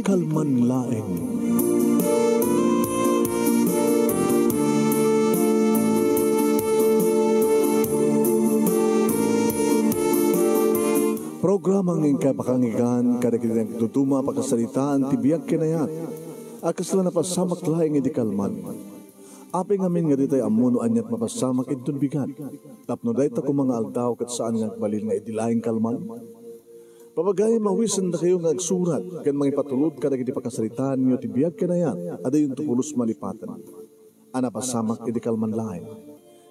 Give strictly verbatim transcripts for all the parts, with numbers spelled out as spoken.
kalman laeng. Programa nga inkay pakanggan kadagiti nagduduma a pakasaritaan ti biag ken ayat a kasla napasamak laeng idi kalman. Apay ngamin nga ditay ammo no aniat mapasamak inton bigat, tapno dayta koma nga aldaw ket saan nga agbalin nga idi laeng kalman? Papagayam a awisendakayo nga agsurat ken mangipatulod kadagiti pakasaritaanyo ti biag ken ayat a diyonto pulos malipaten a napasamak idi kalman laeng.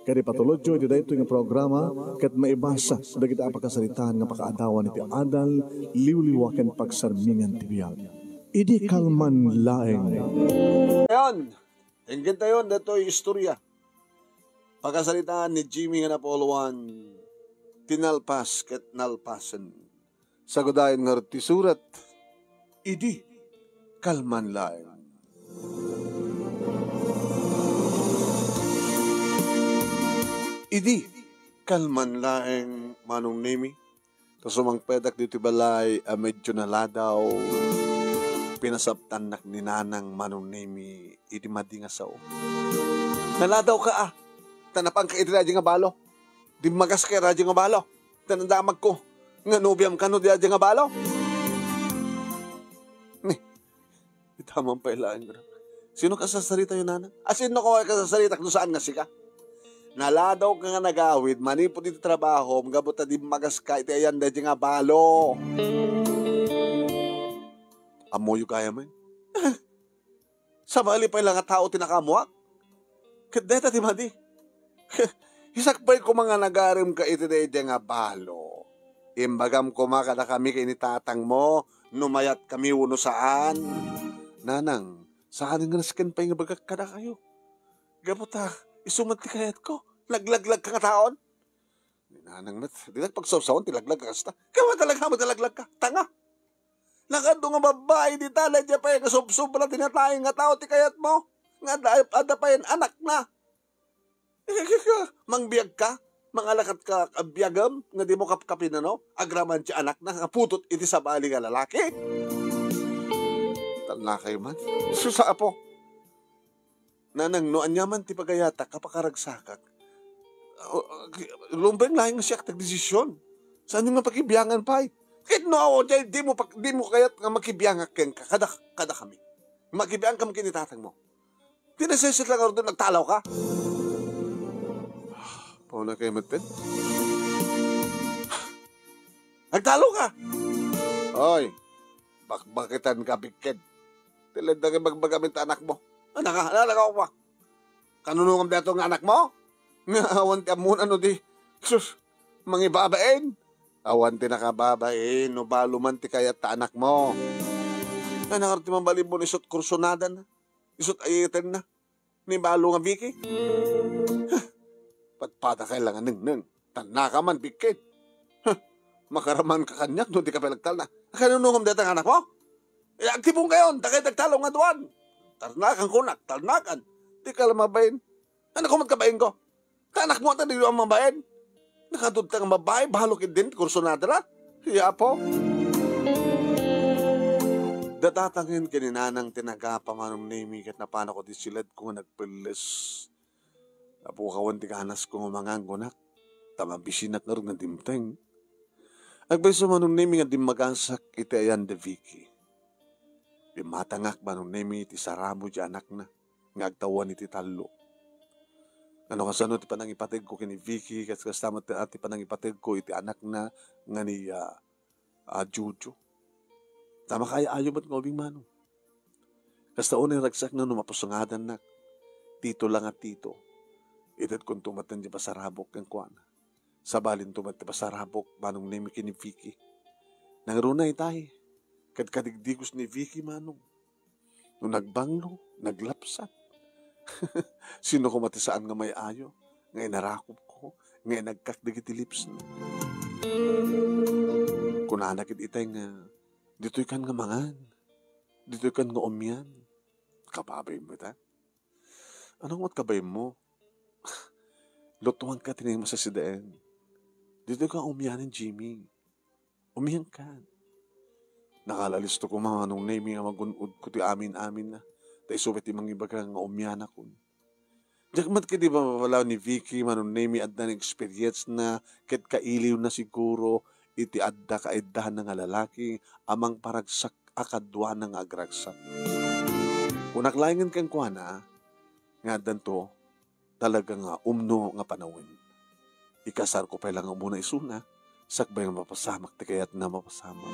Ket ipatulodyo iti daytoy nga programa ket maibasa dagiti a pakasaritaan nga pakaadawan iti adal, liwliwa ken pagsarmingan ti biag. Idi kalman laeng. Ayan, inggentayon daytoy istorya. Pakasaritaan ni Jimmy nga napauloan, ti nalpas ket nalpasen. Sagudayen ngarud ti surat, idi kalman laeng. Idi kalman laeng, Manong Nemi, ta sumangpetak ditoy balay a medyo naladaw, pinasaptannak ni Nanang, Manong Nemi, idi madi nga sao. Naladaw ka, a, ta napanka iti daydi nga balo. Dimmagas ka iti daydi nga balo. Ta nadamagko nga nobiam kano daydi nga balo. Ni, itaman pay laeng, sino kasasaritayo, Nanang? A, sino ko nga kasasaritak no saan nga sika? Naladaw ka nga nagawid manipud iti trabahom gapu ta dimmagas ka iti ayan daydi nga balo. Ammoyo gayam, eh. Sabali pay la nga tao ti nakaammoak. Ket dayta ti madi. Siak pay koma nga nagarem ka iti daydi nga balo. Imbagam koma kadakami ken ni tatangmo no mayat kami wenno saan. Nanang, saan nga nasken pay nga ibagak kadakayo. Gapu ta isu met ti kayatko. Naglaglag ka nga taon. Ni Nanang met, dinak pagsawsawan ti laglag a kasta. Kama talaga met a laglag ka. Tanga. Nakaadu nga babbai dita, daydiay pay nga sobsobra ti nataeng nga tao ti kayatmo. Nga adda, adda pay anakna. Mangbiag ka? Mangalakat ka a biagem nga dimo kapkapin, ano? Agraman ti anakna nga putot iti sabali nga lalaki? Talnakay man. Sus, Apo. Nanang, no aniaman ti pagayatak a pakaragsakak, uh, lumbeng laeng nga siak ti agdesisyon. Saan nga pakibiangan pay? Ket no, awan, dimo pak-, dimo kayat nga makibiangak kenka, kada, kadakami. Makibiangkam ken ni tatangmo. Ti naseset la ngarud, nagtalaw ka? Pauna kayo metten? Nagtalaw ka? Oy, bakbakitan ka, bikked. Ti laeng dagiti bagbagam iti anakmo. Anak ka, anak ka, Kanunongam daytoy nga anakmo? Nga awan ti ammona no di, sus, mangibabain. Awan ti nakababain no balo man ti kayat ta anakmo. Nga ngarud ti mabalinmo no isut' kursunadana, isut' ayatenna ni balo nga Vicky. Huh, padpadakay la nga nengneng. Talnaka man, bikked. Huh, makaraman ka kaniak no di ka pay nagtalna. Kanunongam dayta nga anakmo? Eh, agtipon kayon, dagiti nagtalaw nga aduan. Talnakan kunak, talnakan. Di ka la mabain. Ano kumat ka bain ko? Ta anakmo ta di ka mabain. Nakadudta nga mabain, balo ketdin ti kursunadana. Ay Apo. Datatangen ken ni Nanang ti nagapa, Manong Nemi, ket napanak iti siledko nga nagpelles. Gapu awan ti ganasko nga mangan, kunak, ta mabisinak ngarud nga dimteng. Agpayso, Manong Nemi, nga dimmagasak iti ayan da Vicky. Bimmatangak, Manong Nemi, iti sarabo ti anakna nga agtawen iti tallo. Nga no kasano ti panangipategko ken ni Vicky, kas-, kasta met ti panangipategko iti anakna nga ni, ah, a Jojo. Ta makaay-ayo met nga ubing, Manong. Kasta unay ragsakna no mapusungadannak. Tito la nga tito. Itedkonto met ti pasarabok kenkuana. Sabalinto met ti pasarabok, Manong Nemi, ken ni Vicky. Nangruna itay. Kadkadigdigos ni Vicky, Manong. No nagbanglo, naglapsat. Sino koma ti saan nga may-ayo nga inarakupko, nga inagkak dagiti lipsna? Kunana ket itay nga, "Ditoy kan nga mangan. Ditoy kan nga umian." Kababaymo ita? Ano nga kababaymo? Lutuanka ti naimasasidaan. Ditoy ka umianen, Jimmy. Umiankan. Nakalalisto koma, Manong Nemi, nga magun-odko ti amin-aminna. Ta isu pay ti mangibaga nga umianakon. Diak met ketdi mapapalaw ni Vicky, Manong Nemi, adda nga experience na ket kailiwna siguro iti adda kaaddaanna nga lalaki a mangparagsak a kaduana nga agragsak. Kunak laengen kenkuana nga addanto talaga nga umno nga panawen. Ikasarko pay la nga umuna isuna, sakbay nga mapasamak ti kayatna mapasamak.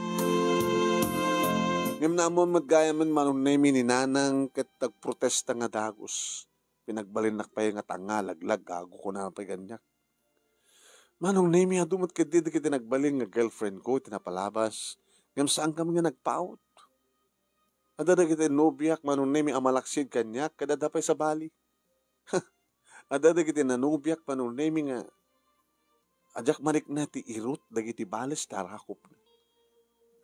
Ngem naammoan met gayamen, Manong Nemi, ni Nanang ket nagprotesta nga dagus. Pinagbalinnak pay nga tanga, laglag, gago, kunana pay kaniak. Manong Nemi, adu met ketdi dagiti nagbalin nga girlfriend ko iti napalabas. Ngem saankami nga nagpaut. Adda dagiti nobiak, Manong Nemi, a malaksid kaniak, ket adda pay sabali. Adda dagiti nanobiak, Manong Nemi, nga a diak marikna ti irut dagiti bales ti arakupna.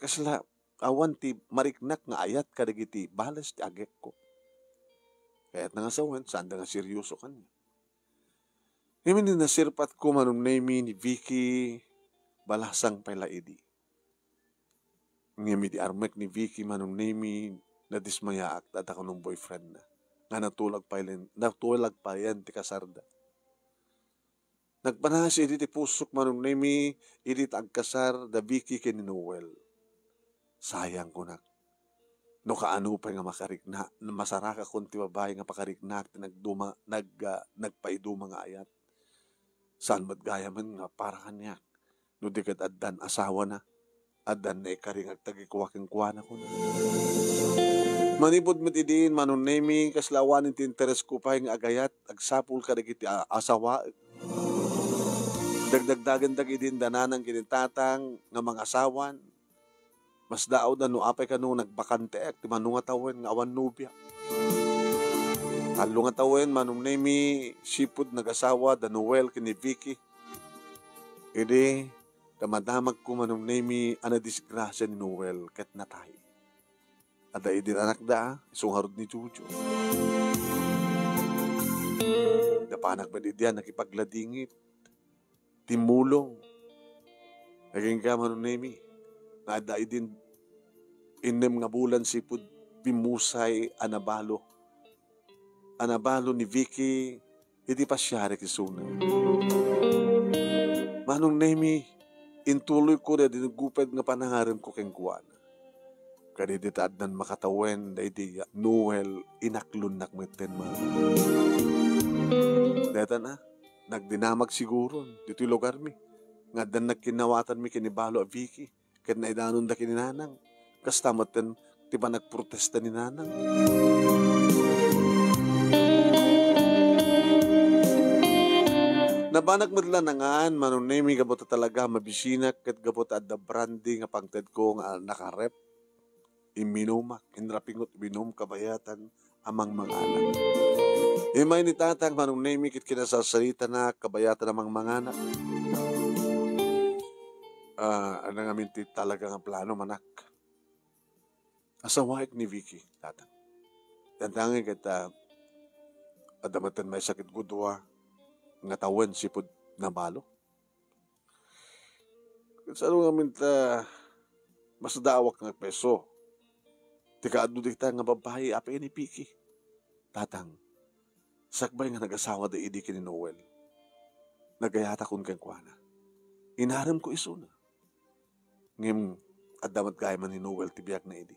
Kasla awan ti mariknak nga ayat kadagiti bales ti agekko. Kayatna nga sawen, saanda nga seryoso kaniak. Ngem idi nasirpatko, Manong Nemi, ni Vicky, balasang pay la idi. Ngem idi armek ni Vicky, Manong Nemi, nadismayaak ta adda kunam boyfriendna. Nga natulag pay len-, natulag payen ti kasarda. Nagpanas idi ti pusok, Manong Nemi, idi ta agkasar da Vicky ken ni Noel. Sayang, kunak. No kaano pay nga makarikna, masarakakon ti babai nga pakariknak ti nagduma, nag-, ah, nagpaiduma nga ayat. Saan met gayamen nga para kaniak, no di ket addan asawana, addan naikari nga agtagikua kenkuana, kuna. Manipud met idin, Manong Nemi, kasla awanen ti interes ko pay nga agayat, agsapul kadagiti a-, asawaek. Dagdagdagendak idin da Nanang ken ni Tatang nga mangasawan. Masdaawda no apay kano nagbakanteek ti mano nga tawen nga awan nobia. Tallo nga tawen, Manong Nemi, sipud nagasawa da Noel ken ni Vicky. Idi, damadamagko, Manong Nemi, a nadisgrasia ni Noel ket natay. Adda idin anakda, isu ngarud ni Jojo. Napanak met idi a nakipagladingit. Timmulong. Agingga, Manong Nemi, nga adda idin innem nga bulan sipud bimmusay a nabalo. A nabalo ni Vicky iti pasiarek isuna. Manong Nemi, intuloyko daydi nagguped nga panangaremko kenkuana. Kadidi ta addan makatawen daydi Noel, inaklonnak metten, ma. Daytan a, nagdinamag siguron ditoy lugarmi nga addan nagkinnawatanmi ken ni balo a Vicky ket naidanonda ken ni Nanang. Kasta metten ti panagprotesta ni Nanang. Napanak met la ngan, Manong Nemi, gapu ta talaga mabisinak ket gapu ta adda brandy nga pangtedko nga nakarep. Imminumak, inrapingot imminum kabayatan a mangmanganak. Immay ni Tatang, Manong Nemi, ket kinasarsaritana kabayatan a mangmanganak. Ah, adda ngamin ti talaga nga plano, manak. Asawaek ni Vicky, Tatang. Dandangen ket, ah, adda metten maysa ket gudua nga tawen sipud nabalo. Ket saan ngamin ta masdaawak nga agpayso ti kaadu dayta nga babbai, apay ni Vicky. Tatang, sakbay nga nagasawada idi ken ni Noel, nagayatakon kenkuana. Inaremko isuna. Ngem adda met gayam ni Noel ti biagna idi.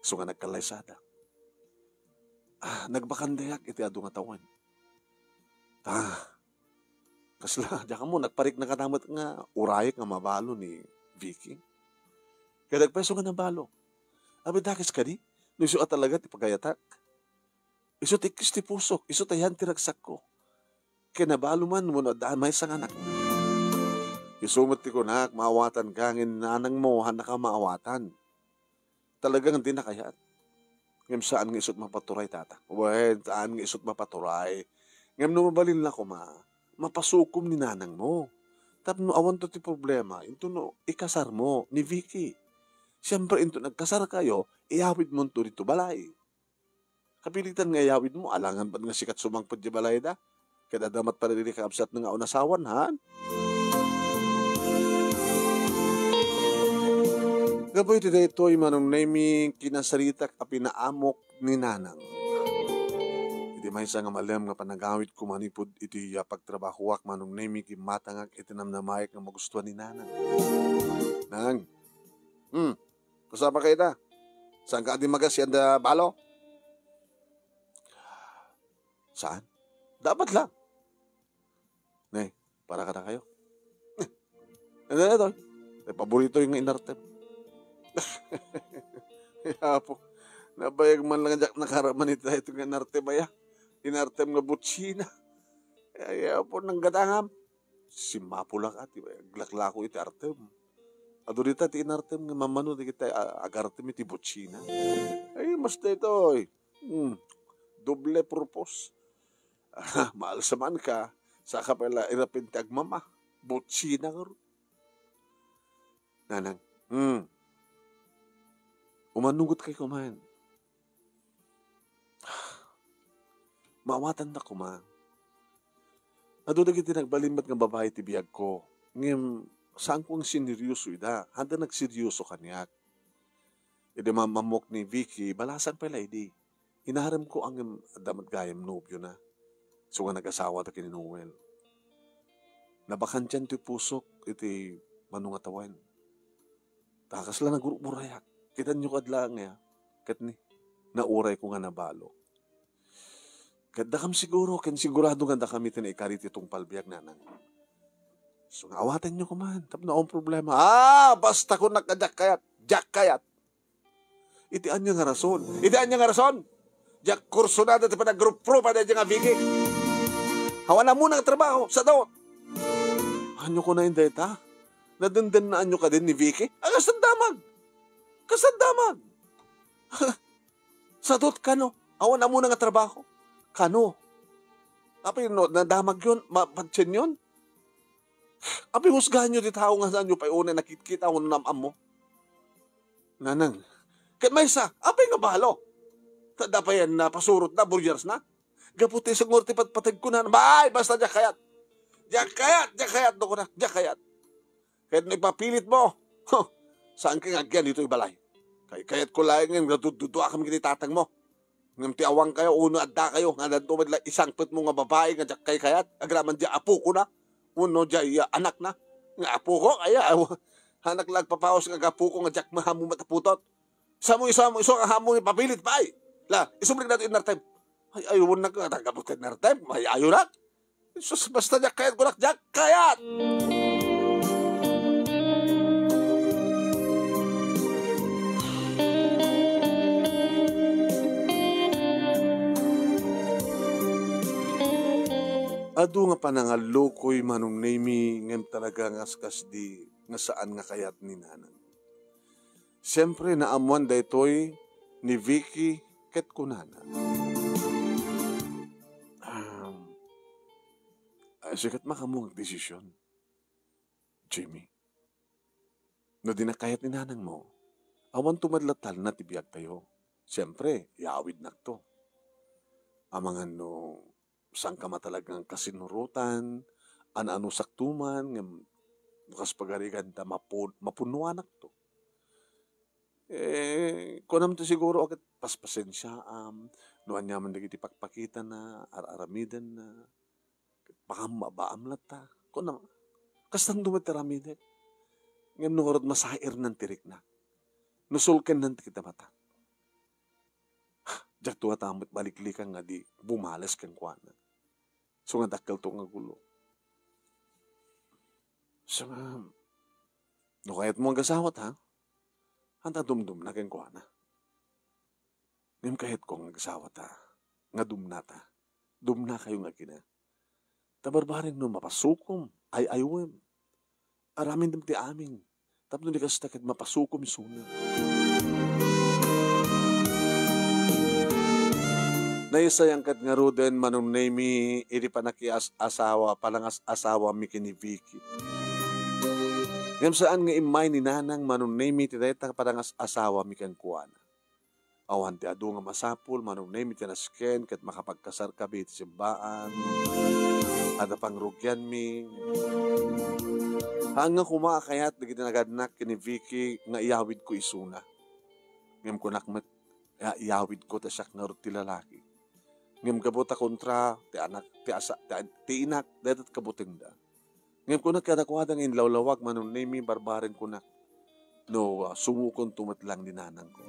Isu nga nagkallaysada. Ah, nagbakandeak iti adu nga tawen. Ah, kasla, diak ammo, nagpariknakata met nga urayek nga mabalo ni Vicky. Kaya nagpayso nga nabalo. Abi, dakes kadi, no isu a talaga ti pagayatak. Isu ti ikkis ti pusok, isu ta yan ti ragsakko. Ken nabalo man wenno adda maysa nga anak. Isu met ti kunak, maawatanka, ngem nanangmo, haannaka maawatan. Talagang dinnak ayat. Ngem saan nga isut mapaturay, Tatang. Wen, saan nga isut mapaturay. Ngem no mabalinla koma, mapasukom ni nanangmo. Tapno awanto ti problema, intono ikasarmo ni Vicky. Siempre, intono agkasarkayo, iyawidmonto dito balay. Kapilitan nga iyawidmo, alangan pay nga sika ti sumangpet idiay balayda. Ket adda met pay daydi kakabsatna nga awan asawan, han? Gapu iti daytoy, Manong Nemy, kinasaritak a pinaamok ni Nanang. Iti maysa nga malem nga panagawidko manipud iti, ah, pagtrabahoak, Manong Nemy, gimmatangak iti namnamaek nga magustuan ni Nanang. Nang, hmm, kasama kayo ta? Saan ka di magas yan da balo? Saan? Dapat lang. Ne, para ka na kayo. Ano na ito? Ay, paborito yung inartem. Apo, nabayag man lang jak nakaraman ita ito nga inartem, aya. Inartem nga butsina. Ay, apo, nang gatangam. Simapulak ati, aglaklako iti artem. Adu dita ti inartem nga mamano di kita, a-, agartem iti butsina. Ay, mas da ito, eh. Hmm. Doble purpose. Maalsa man ka, saka pala irapin ti agmama. Butsina nga ro. Nanang, hmm. Umanugot kay kuman. Maawatan na kuman. Adu dagiti nagbalimbat nga babae ti biagko. Ngem, saan ko ang sineryoso ida. Handa nagseryoso kaniak. Idi mamamok ni Vicky, balasang pala idi. Inaramko a ngem adda met gayam nobio na. So nga nagasawa ta ken ni Noel. Nabakantian ti pusok iti mano nga tawen. Ta kasla naguruburayak. Kitanyo kad laeng ya. Ket ni, nauray ko nga nabalo. Ket dakam siguro, ken sigurado nga dakam iti naikari ti tungpal biag, Nanang. So nga awatenyo kuman, tapno awan problema. Ah, basta kunak nga diak kayat, diak kayat. Iti ania nga rason? Iti ania nga rason? Diak kursunada ti panagrup-rupa daydi nga Vicky. Awan ammona nga trabaho, sadot. Ania kuna inday ta? Nadendennaan nyo kadin ni Vicky? Agas damag. Kasat damag. Sadot kano? Awan ammona nga trabaho. Kano? Apay no, nadamag yon, mapadsen yon? Apay husgahan nyo ti tao nga saan nyo pay unay nakitkita wenno nam-ammo? Nanang, ket maysa, apay nga balo? Ta da pay yan napasurot na, buryars na. Gapu ti sungor ti patpateg ko na, bay, basta diak kayat. Diak kayat, diak kayat, no, kuna, diak kayat. Ket no ipapilit mo, huh, saan ka nga agyan ditoy balay? Kay kayat ko laeng nga dududuakam iti tatang mo. Ngem ti awan kayo, uno adda kayo, nga adda met la isangpet mo nga babae nga diak kay kayat, agraman di apo ko na. Uno di, ah, anak na. Nga apo ko, ay, ah, anak la agpapaos nga apo ko nga diak mahammo mataputot. Samo iso, amo iso, nga hammo nga papilit, bay. La, isubli na to inner time. Ay, aywan na ka, tagabot ka inner time, may ayunak. Sus, basta diak kayat, kunak, diak kayat! Adu nga panangallukoy, Manong Nemy, ngem talaga nga askasdi nga saan nga kayat ni Nanang. Siempre, naammoan daytoy ni Vicky ket kunana, um, "Ay, sikat makamuag desisyon, Jimmy. No di nakayat ni nanangmo, awan to met la talna ti biagtayo. Siempre, iawidnakto. Amangan no saan ka matalagang kasinurotan, an-anusakto man, ngem no kas pagarigan ta mapu-, mapunnoanakto." Eh, kunam ti siguro a ket paspasensiaam, no aniaman dagiti pakpakitana, ar-aramidenna, ket pakammabaam latta. Kunam, kastan met ti aramidek. Ngem no ngarud masairnan ti rikna, no sulkennan ti kidamatak. Diakto nga ta met baliklikan nga di bumales kenkuana. So nga dakkelto nga gulo. So nga, no kayatmo nga agasawata, anta dumdumna kenkuana. Ngem kayatko nga agasawata, nga dumnata. Dumnakayo nga agina. Ta barbareng no mapasukom, ay-aywem. Aramidem ti amin. Tapno di kasta ket mapasukom isuna. Naisayang ket ngaruden, Manong Nemy, idi panakias-asawa, panangas-asawami ken ni Vicky. Ngem saan nga immay ni Nanang, Manong Nemy, ti dayta panangas-asawami kenkuana. Awan ti adu nga masapul, Manong Nemy, ti nasken ket makapagkasarkabi iti simbaan. adda pangrugianmi. Haan nga koma a kayat dagiti nagannak ken ni Vicky nga iyawidko isuna. Ngem kunak met, a, iyawidko ta siak ngarud ti lalaki. Ngem gapu ta kontra ti anak, ti asa-, ti, ti inak, dayta ti kabutengda. Ngem kunak kadakuada nga inlawlawag, Manong Nemy, barbareng kunak. No, ah, sumukonto met lang ni nanangko.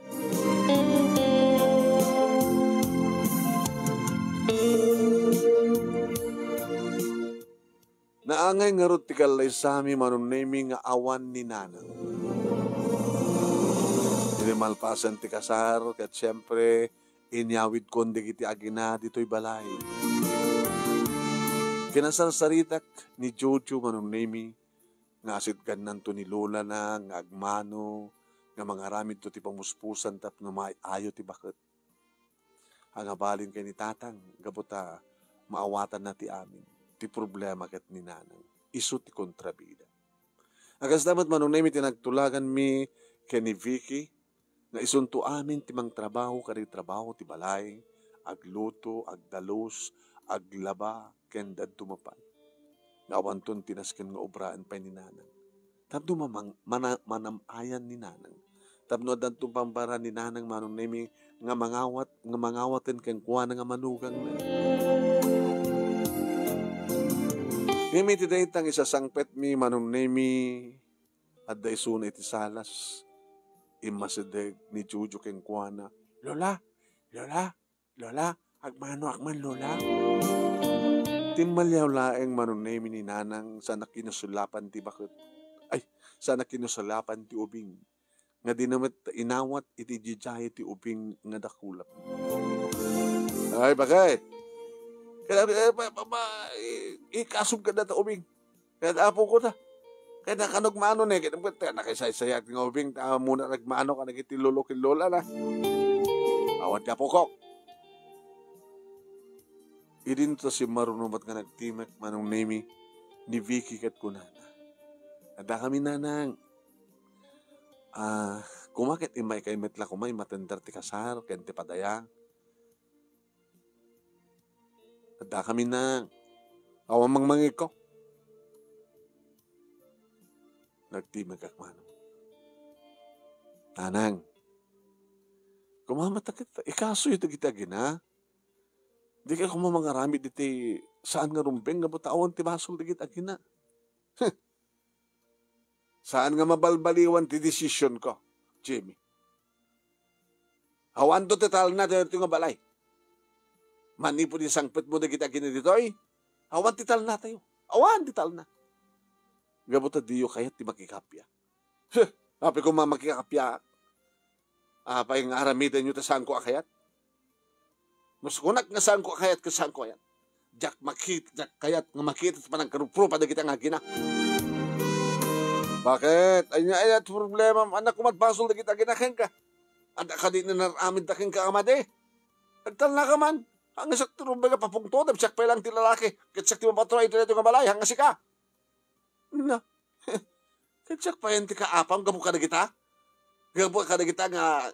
Naangay ngarud ti kallaysami, Manong Nemy, nga awan ni nanang. Idi malpasen ti kasar, ket siempre, inyawidkon dagiti agina ditoy balay. Kinasarsaritak ni Jojo, Manong Nemy, nga asitgannanto ni lolana nga agmano nga mangaramidto ti pamuspusan tapno maay-ayo ti baket. Angabalin ken ni Tatang gapu ta maawatanna ti amin. Ti problema ket ni Nanang, isu ti kontrabida. A kasta met, Manong Nemy, ti nagtulaganmi ken ni Vicky, nga isunto amin ti mangtrabaho kadagiti trabaho ti balay, agluto, agdalus, aglaba, ken dadduma pay. Nga awanton ti nasken nga obraen pay ni Nanang. Tapno mamang-, mana-, manam-ayan ni Nanang. Tapno addanton pambaran ni Nanang, Manong Nemy, nga mangawat, nga mangawaten kenkuana nga manugangna. Ngem iti dayta nga isasangpetmi, Manong Nemy, adda isuna iti salas. Immasideg ni Jojo kenkuana, "Lola, Lola, Lola, agmanoak man, Lola." Timmaliaw laeng, Manong Nemy, ni Nanang sana kinusulapan ti baket. Ay, sana kinusulapan ti ubing. Nga dina met inawat iti didiay ti ubing nga dakulap. Ay, baket? Kaya, eh, pa, pa, pa, i-, ikasub ka data ubing. Ket apok ta. Ket nakanog mano ne, ket, ket nakaisaysayak nga ubing, ta muna nagmano ka nagiti lolo ken lola na. Awan ti apokok. Idinto simmaruno met nga nagtimek, Manong Nemy, ni Vicky ket kunana, "Adda kami, Nanang. Ah, koma ket immaykay met la koma, immatender ti kasar ken ti padaya." "Adda kami, Nang. Awan mangmangikko." Nagtimekak manen. "Nanang, kumamata ket ikasoy dagiti agina. Dika koma mangaramid iti saan nga rumbeng gapu ta awan ti basol dagiti agina." Saan nga mabalbaliwan ti decision ko, Jimmy. Awanto ti talna ditoy nga balay. Manipud insangpetmo dagiti agina ditoy, awan ti talnatayo. Awan ti talna. Gapu ta diyo kayat ti makikappia. Huh, apay koma makikappia? Apay nga aramidenyo ta saanko a kayat? Mas kunak nga saanko a kayat ket saanko a kayat. Diak makit-, diak kayat nga makita ti panagkaruprupa dagiti nga agina. Baket? Ania, ania ti problema? Anak ko, mat basol dagiti agina kenka. Adda kadi nanar-amid da kenka a madi? Agtalnaka man. Ang isak ti rumbeng a papungto, ta siak pay lang ti lalaki. Ket siak ti mapatro iti daytoy nga balay, haan nga sika. Na. Ket siak pay ti kaapam gapu kadagita? Gapu kadagita nga,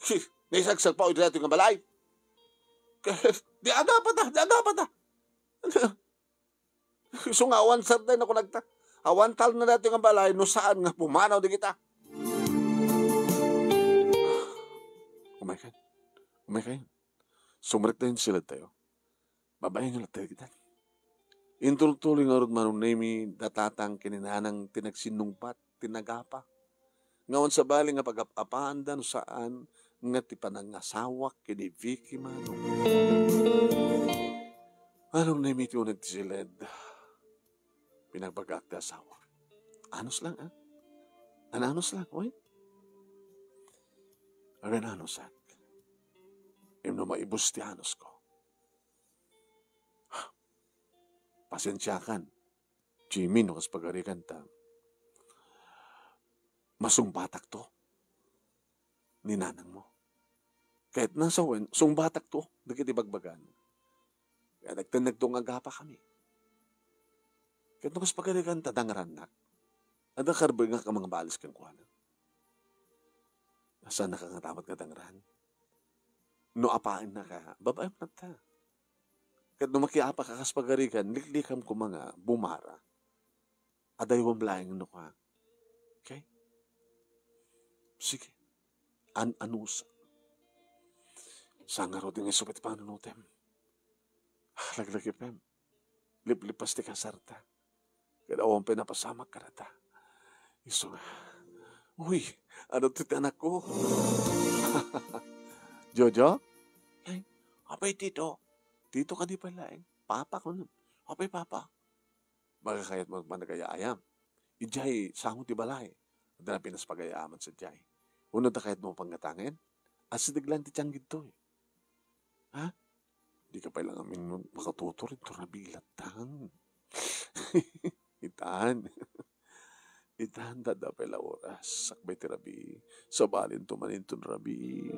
si, naisagsagpa iti daytoy nga balay. Di agapata, di agapata. Isu nga awan sardeng a kunagta. Awan talna daytoy nga balay no saan nga pumanaw dagita. Umaykayo. Umaykayo. Sumrektayon ti siledtayo. Babaen nga latta dagita. Intultuloy ngarud, Manong Nemy, da tatang ken ni nanang ti nagsinnungbat, ti nagapa. Nga awan sabali nga pagap-apaanda no saan nga ti panangasawak ken ni Vicky, Manong. Manong Nemy ti uneg ti siled. Pinagbagak ti asawa. Anus lang, ah. Ananus lang, oy. Agan anusak. Ngem no maibus ti anusko. Pasensiakan, Jimmy, no kas pagarikan ta. Masungbatakto ni nanangmo. Ket nasa wen, sungbatakto dagiti bagbagana. Kaya nagtennegto nga agapa kami. Ket no kas pagarikan ta dangrannak, adda karbengak a mangbalis kenkuana. Saan nakangatamat nga dangran? No apaennak a, babaem latta. Ket no makiapaka kas pagarigan, liklikam koma nga bumara. Adaywam laeng no ka. Okay? Sige. An-anusa. Saan ngarud nga isu ti panunutem? Laglagipem. Liplipas ti kasarta. Ket awan pay napasamak kadata. Isu nga, "Uy, ano ti anakko?" "Jojo?" "Ay, apay Tito?" "Tito kadi pay laeng? Papa kuno." "Apay Papa?" "Makakayat mo panagayayam. Idiay sango ti balay. Adda napinas pagayaaman sadiay. Wenno adda kayat mo panggatangen? Asideg laeng ti tiang ditoy." Ha? Di ka pay lang amin makatutor, ito rabii lattang. Itan. Itan, adda pay la oras. Sakbay ti rabii. Sabalin to maninton rabii.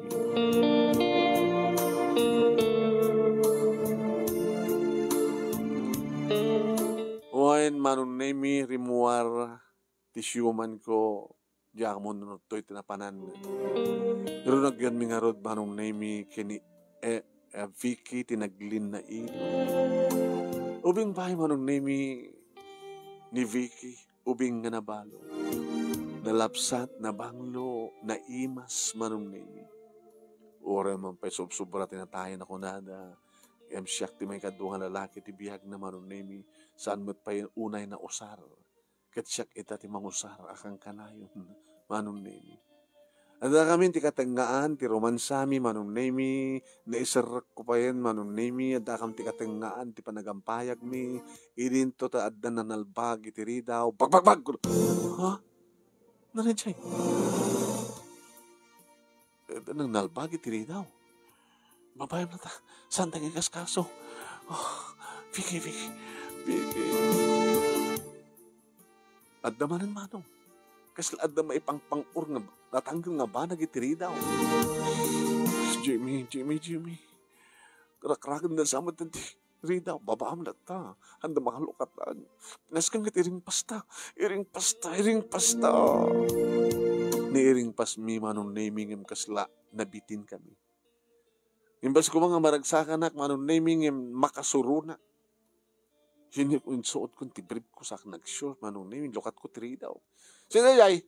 Wen, Manong Nemi, rimmuar ti siumanko, diak ammo no toy ti napanan. Ngarud, agyanmi ngarud, Manong Nemi, ken ni, eh, eh, Vicky ti naglinnail. Ubing pay, Manong Nemi, ni Vicky, ubing nga nabalo. Nalapsat, nabanglo, naimas, Manong Nemi. Uray man pay subsubra ti natayen a kunada, ngem siak ti maikadua nga lalaki ti biagna, Manong Nemi, saan met pay unay nausar. Ket siak ita ti mangusar a kankanayon, Manong Nemi. Addakamin ti katengngaan ti romansami, Manong Nemi, naiserrekko payen, Manong Nemi, addakam ti katengngaan ti panagampayagmi, idinto ta adda nanalbag iti ridaw, bag, bag, bag! Ha? Nanay jay? Eh, nang nalbag iti ridaw. Babaem latta. Saan ta nga ikaskaso? Oh, Vicky, Vicky, Vicky. Adda manen, Manong. Kasla adda maipangpang-or nga natanggel nga banag iti ridaw. Jimmy, Jimmy, Jimmy. Rakraken na sa met ti ridaw, babaam latta. Anda makalukatan. Nasken ket iring pasta. Iring pasta, iring pasta. Ni iring pasmi, Manong Nemi, ngem kasla nabitinkami. Imbes koma nga maragsakanak, Manong Nemi, ngem makasuronak. Sini, insuot ko ti brief ko, sa nag-short, Manong Nemi, lukatko ti ridaw. Sino jay?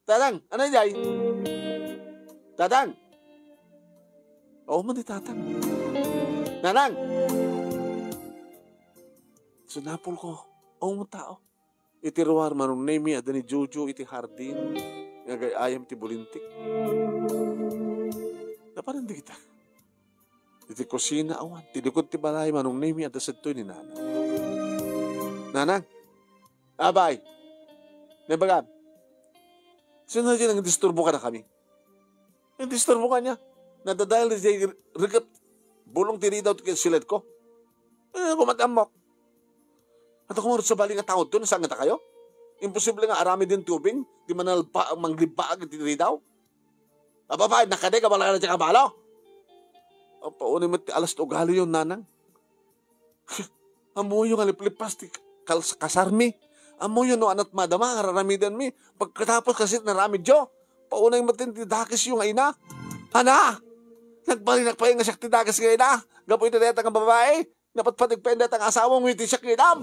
Tatang, ano jay? Tatang! Oo man ni Tatang. Nanang! Sinapol ko. Oo, tao. Iti ruar, Manong Nemi, adda ni Jojo iti hardin nga agay-ayam ti bulintik. Napanan dagita. Iti kusina, awan. Ti likod ti balay, Manong Nemi, adda sadtoy ni Nanang. Nanang! Abay! Naibagam! Sino ti nangdisturbo kadakami? Nangdisturbo kaniak. Nadadael diay rikep. Bulong ti ridaw ti siled ko. Eh, kumat ammok. Adda koma rut sabali nga tao to, nasangita kayo? Imposible nga aramid ti ubing, ti manalba-, manglibbaag iti ridaw. Ababay, nakadi ka bala ka na ti kabalo? Apo, unay met ti alas ti ugali yon, Nanang. Ammoyo nga liplipas ti kal-, kasarmi. Ammoyo no anat madama nga raramidanmi. Pagkatapos kasi naramidyo, paunay met ti dakesyo nga ina. Ana! Nagbalinak pay nga siak ti dakes nga ina. Gapu iti dayta nga babai, napatpatig pay dayta nga asawa, ngem iti siak nga inam.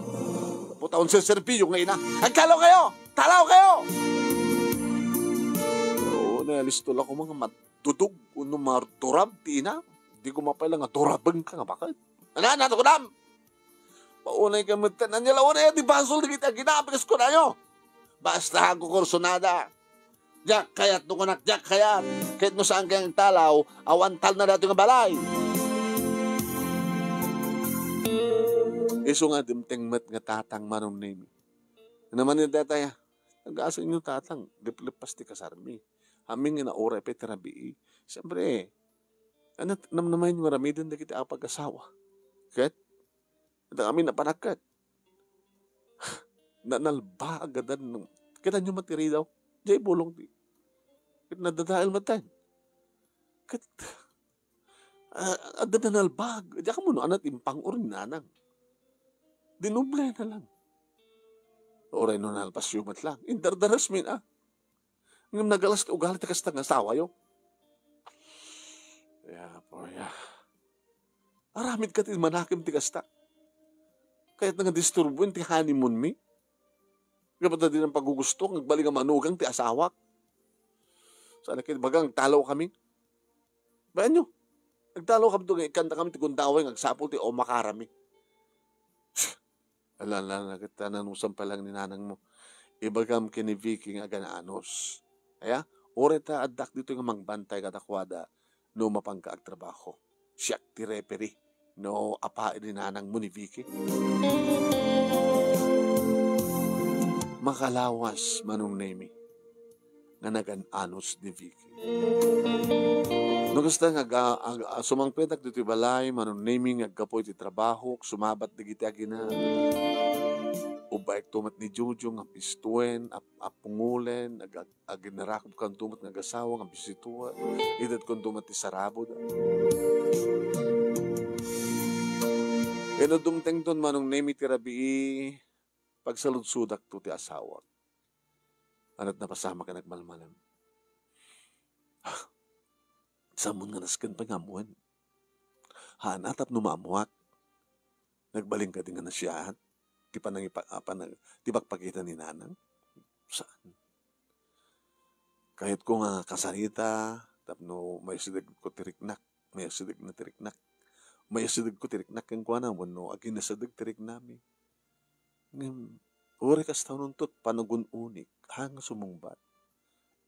Gapu ta unserserbiyo nga ina. Agtalaw kayo! Talaw kayo! Oo, nalisto la koma nga madudog, uno mardurab ti ina. Di ko mapay lang nga durabeng ka nga bakit. Ana, natukunam! Paunay ka met, ania la unay ti basol dagiti agina-apikas kunayo. Basta agkukursonada. Diak kayat no kunak, diak kayat. Ket no saan kayat talaw, awan talna daytoy nga balay. Isu nga dimteng met nga tatang Manong Nemi. Naman ni tatay, ah, nagasenyo tatang, liplipas ti kasarmi. Amin nga nauray pay ti rabii. Siyempre, ano, namnamaen nga ramiden dagiti apag-asawa. Ket, Adda kami napanagkat. Nanalbag a dan. Kita nyo matiri daw. Jay bulong ti. Ket nadadael met ten. Ket, ah, adda nanalbag. Diak ammo no anat impang-or ni Nanang. Dinoble na lang. Uray no nalpasyo met lang. Indardaras min, ah. Ngem nagalas ti ugali ti kasta nga asawayo. Ya, poya. Aramid ka ti manakem ti kasta. Kayatna nga disturboen ti honeymoon mi. Gapu ta dinan pagugusto nga agbalik a manugang ti asawak. Saan a ket baga agtalawkami. Bayanyo, agtalawkami to nga ikkantakami ti gundaway nga agsapul ti umakarami. Ala, ala, ala, ket ta nanusan pa lang ni nanangmo. Ibagam ken ni Vicky nga agan-anos. Aya, uray ta addak ditoy nga mangbantay kadakuada no mapanka agtrabaho. Siak ti referee no apaen ni nanangmo ni Vicky. Makalawas, Manong Nemi, nga nagan-anos ni Vicky. No kasta nga aga-, aga-, sumangpetak ditoy balay, Manong Nemi, nga aggapu iti trabahok, sumabat dagiti agina. Ubbaekto met ni Jojo nga pistuen, ap-, apungolen, ag-, ag-, aginarakobkanto met nga agasawa nga bisituen, itedkonto met ti sarabod. Ino dumtengton, Manong Nemi, ti rabii, pagsaludsodakto ti asawak. Ania't napasamak nga nagmalmalem. Sammon nga nasken pay nga ammoen. Haana tapno maammoak. Nagbalin kadi nga nasiaat ti panangipa-, ah, panang-, ti pagpakita ni Nanang? Saan? Kayatko nga kasarita tapno maisidegko ti riknak. Maisidegna ti riknak. Maisidegko ti riknak kenkuana wenno aginasideg ti riknami. Ngem, uray kasta, nuntot panagun-unik, haan nga sumungbat.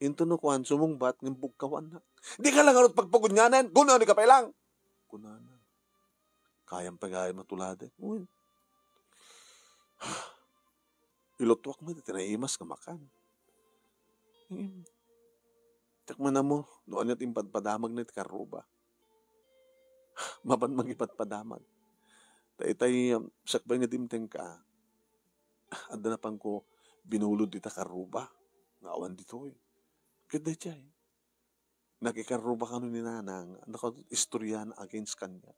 Inton no kuan, sumungbat, ngem bugkawannak. Dika la ngarud pagpagunyanan, gun-unika pay lang! Kunana. Kayam pay gayam a tuladen. Uy. Ilutuak met iti naimas nga makan. Ngem, diak man ammo no ania ti impadpadamagna iti karruba. Mapan mangipadpadamag. Ta itay, um, sakbay nga dimtengka, adda napanko binulod ita karruba nga awan ditoy. Ket daydiay, nakikarruba kano ni Nanang, nakadut istorya na against kaniak.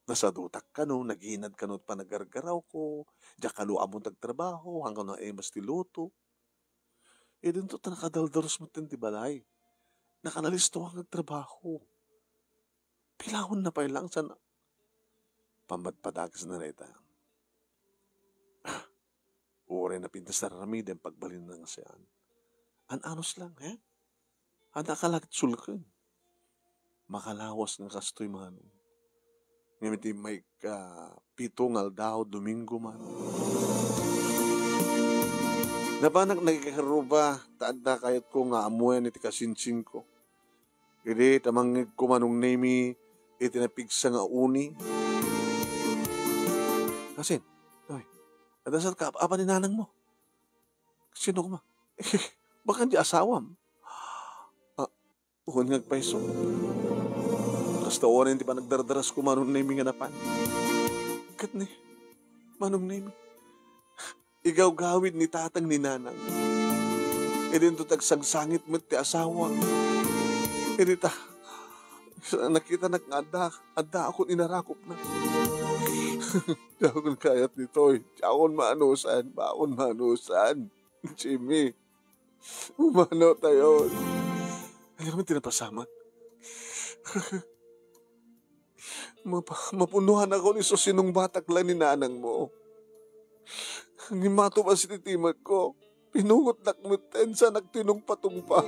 Nasadutak kano, naginad kano panagargarawko, diak kano ammon ti agtrabaho, haan kano naimas ti luto. Idinto ta nakadaldaros met ti balay. Nakanalisto nga agtrabaho. Pilawanna pay lang saan a pampadpadagesna dayta. Uray napintas ti ar-aramidem, pagbalinna nga saan. An-anos lang, he? Adda ka la ket sulken. Makalawas nga kastoy, Manong. Ngem iti maikapito nga aldaw, Domingo, Manong, napanak nakikarruba, ta adda kayatko nga ammoen iti kasinsinko. Idi ta mangngegko, Manong Nemi, iti napigsa nga uni. Kasin? Oy, adda saan ka, apa ni nanangmo? Sino koma? Baka di asawam. Ah, wen nga agpayso. Kasta uray ti panagdardarasko, Manong Nemi, nga napan. Ket ni, Manong Nemi, igawgawid ni tatang ni nanang. Idinto ti agsangsangit met ti asawa. Idi ta, nakitanak nga adda, adda akon inarakopna. Diakon kayat ditoy. Diakon maanusan. Baon maanusan. Jimmy. Umano tayo. Ano naman tinapasamak? Mapa-, mapunuan ako ni susinong batak lang ni nanang mo. Ngem matubas iti timagko. Pinungotnak met, sanak tinungpa-tungpa.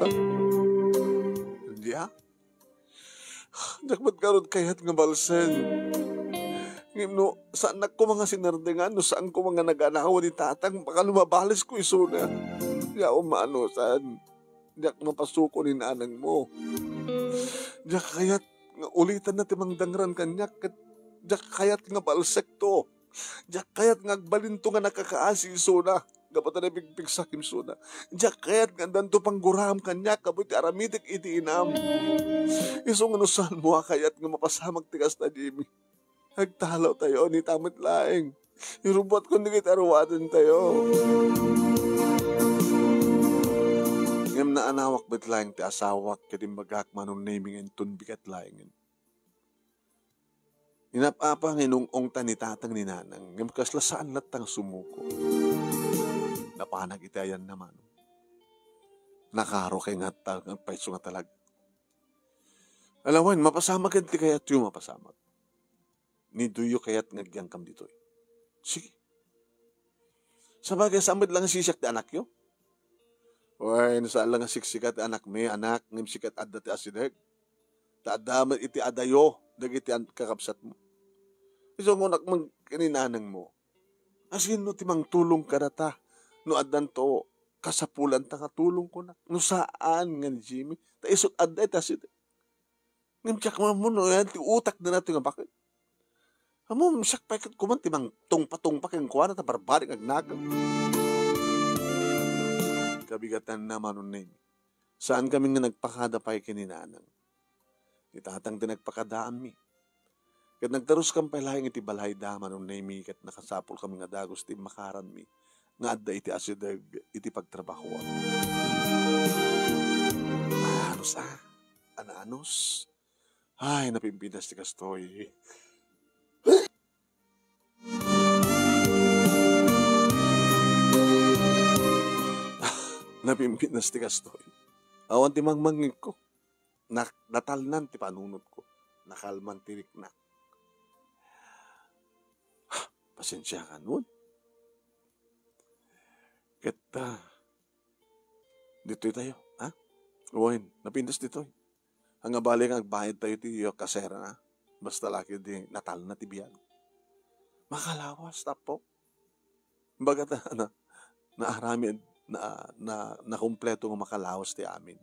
Diak? Diak met ngarud kayat nga balsen. Ngem no, saannak koma nga sinardingan, no saan koma nga naganawa ni tatang, baka lumabales ko isuna. Diak maanusan. Diak mapasuko ni nanang mo. Diak kayat nga ulitanna ti mangdangran kaniak, ket diak kayat nga balsekto. Diak kayat nga agbalinto nga nakakaasi isuna, gapu ta napigpigsak isuna. Diak kayat nga addanto pangguraem kaniak gapu iti aramidek iti inam. Isu nga no saanmo a kayat nga mapasamak ti kasta, Jimmy, agtalaw tayo, ni ta met laeng. Irubbuatkon dagiti aruaden tayo. Ngem naanawak met laeng ti asawak ket imbagak, Manong Nemi, nga inton bigat laengen. Inap-apa nga inung-ongta ni tatang ni nanang, ngem kasla saan latta nga sumuko. Napanak iti ayanna, Manong. Nakaro kay nga ta-, nga payso nga talag. Alawen, mapasamak ken ti kayatyo mapasamak. Ni diyo kayat nga agyangkam ditoy. Sige. Sabagay, saan met la nga sisiak ti anakyo? Wen, saan la nga siksika ti anakmi, anak, ngem sika ti adda ti asideg. Ta adda met iti adayo dagiti an-, kakabsatmo. Isu nga kunak man ken ni nanangmo, "Asino ti mangtulong kadata no addanto kasapulanta nga tulong?" kunak. "No saan nga ni Jimmy, ta isut adda iti asideg." Ngem diak ammo no yan ti utakna daytoy nga baket. Ammom, siak pay ket koma ti mangtungpatungpa kenkuana ta barbari nga agnakem. Kabigatanna, Manong Nemi. Saankami nga nagpakada pay ken ni nanang. Ni tatang ti nagpakadaanmi. Ket nagtaruskam pay laeng iti balayda, Manong Nemi, ket nakasapulkami nga dagus ti immakaranmi nga adda iti asideg iti pagtrabahoam. Anus a, anus. Ay, napimpinas ti kastoy. Napimpinas ti kastoy. Awan ti mangmangngegko. Na-, natalnan ti panunotko. Nakalman ti riknak. Pasensiakan, Won. Ket, ah, ditoy tayo, ha? Wen, napintas ditoy. Ania bale nga agbayad tayo ti kasera, ha? Basta la ketdi natalna ti biag. Makalawas, tapok. Baga ta, na, naaramid, na, na, nakumpleto nga makalawas ti amin.